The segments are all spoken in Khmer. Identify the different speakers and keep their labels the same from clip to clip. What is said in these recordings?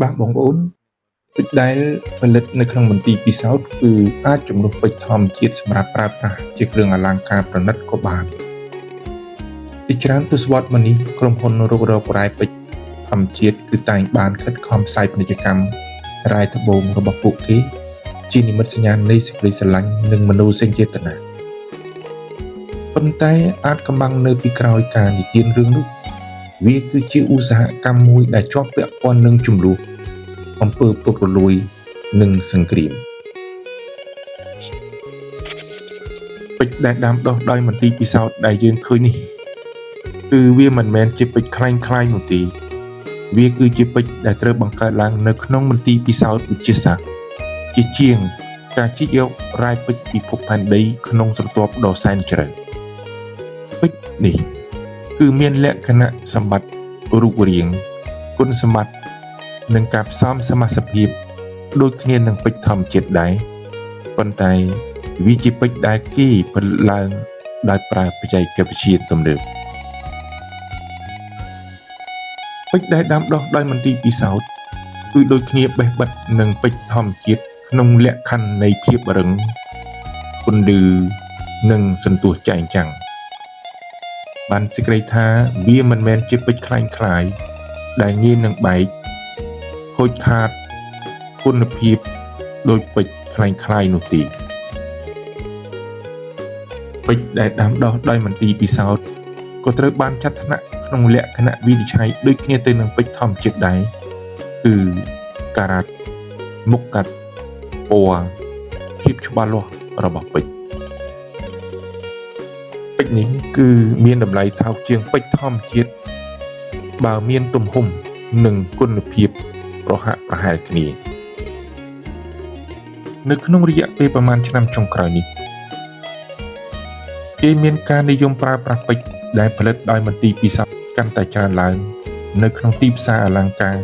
Speaker 1: បាទបងប្អូនពេជ្រដែលផលិតនៅក្នុងមន្ទីរពិសោធន៍គឺអាចជំនួសពេជ្រធម្មជាតិសម្រាប់ប្រើប្រាស់ជាគ្រឿងអលង្ការប្រណិតក៏បានជាច្រើនទសវត្សរ៍មកនេះក្រុមហ៊ុនរុករករ៉ែពេជ្រធម្មជាតិគឺតែងបានខិតខំផ្សាយពាណិជ្ជកម្មរ៉ែត្បូងរបស់ពួកគេជានិមិត្តសញ្ញានៃសេចក្តីស្រឡាញ់និងមនោសញ្ចេតនាប៉ុន្តែអាចកំបាំងនៅពីក្រោយការនិទានរឿងនោះវាគឺជាឧស្សាហកម្មមួយដែលជាប់ពាក់ព័ន្ធនឹងចំនួនអំពើពុករលួយនិងសង្គ្រាមពេជ្រដែលដាំដុះដោយមន្ទីរពិសោធន៍ដែលយើងឃើញនេះគឺវាមិនមែនជាពេជ្រក្លែងក្លាយនោះទេវាគឺជាពេជ្រដែលត្រូវបង្កើតឡើងនៅក្នុងមន្ទីរពិសោធន៍វិទ្យាសាស្ត្រជាជាងការជីកយករ៉ែពេជ្រពីភពផែនដីក្នុងស្រទាប់ដ៏សែនជ្រៅពេជ្រនេះគឺមានលក្ខណៈសម្បត្តិរូបរាងគុណសម្បត្តិនិងការផ្សំសមាសភាពដូចគ្នានឹងពេជ្រធម្មជាតិដែរប៉ុន្តែវាជាពេជ្រដែលគេផលិតឡើងដោយប្រើបច្ចេកវិទ្យាទំនើបពេជ្រដែលដាំដុះដោយមន្ទីរពិសោធន៍គឺដូចគ្នាបេះបិទនឹងពេជ្រធម្មជាតិក្នុងលក្ខខណ្ឌនៃភាពរឹងពន្លឺនិងសន្ទុះចែងចាំងបានសេចក្តីថាវាមិនមែនជាពេជ្រក្លែងក្លាយដែលងាយនឹងបែកខូចខាតគុណភាពដូចពេជ្រក្លែងក្លាយនោះទេពេជ្រដែលដាំដុះដោយមន្ទីរពិសោធន៍ក៏ត្រូវបានចាត់ថ្នាក់ក្នុងលក្ខណៈវិនិច្ឆ័យដូចគ្នាទៅនឹងពេជ្រធម្មជាតិដែរគឺការ៉ាត់មុខកាត់ពណ៌ភាពច្បាស់លាស់របស់ពេជ្រពេជ្រនេះគឺមានតម្លៃថោកជាងពេជ្រធម្មជាតិបើមានទំហំនិងគុណភាពប្រហាក់ប្រហែលគ្នានៅក្នុងរយៈពេលប្រមាណឆ្នាំចុងក្រោយនេះគេមានការនិយមប្រើប្រាស់ពេជ្រដែលផលិតដោយមន្ទីរពិសោធន៍កាន់តែច្រើនឡើងនៅក្នុងទីផ្សារអលង្ការ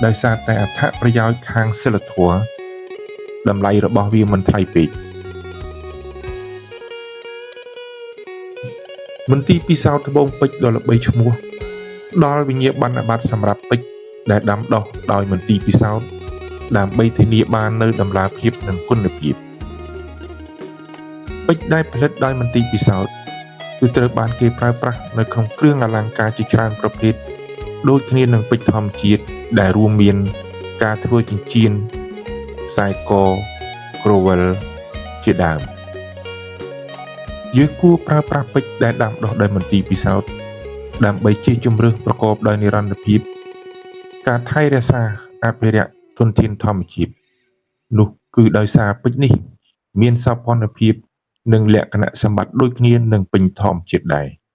Speaker 1: ដោយសារតែអត្ថប្រយោជន៍ខាងសីលធម៌តម្លៃរបស់វាមិនថ្លៃពេកមន្ទីរពិសោធន៍ត្បូងពេជ្រដ៏ល្បីឈ្មោះដល់វិញ្ញាបនបត្រសម្រាប់ពេជ្រដែលដាំដុះដោយមន្ទីរពិសោធន៍ដើម្បីធានាបាននូវតម្លាភាពនិងគុណភាពពេជ្រដែលផលិតដោយមន្ទីរពិសោធន៍គឺត្រូវបានគេប្រើប្រាស់នៅក្នុងគ្រឿងអលង្ការជាច្រើនប្រភេទដូចគ្នានឹងពេជ្រធម្មជាតិដែលរួមមានការធ្វើចិញ្ចៀនខ្សែកក្រវិលជាដើមយើងគួរប្រើប្រាស់ពេជ្រដែលដាំដុះដោយមន្ទីរពិសោធន៍ដើម្បីជាជម្រើសប្រកបដោយនិរន្តរភាពការថែរក្សាអភិរក្សធនធានធម្មជាតិនោះគឺដោយសារពេជ្រនេះមានសោភ័ណភាពនិងលក្ខណៈសម្បត្តិដូចគ្នានឹងពេជ្រធម្មជាតិដែរ។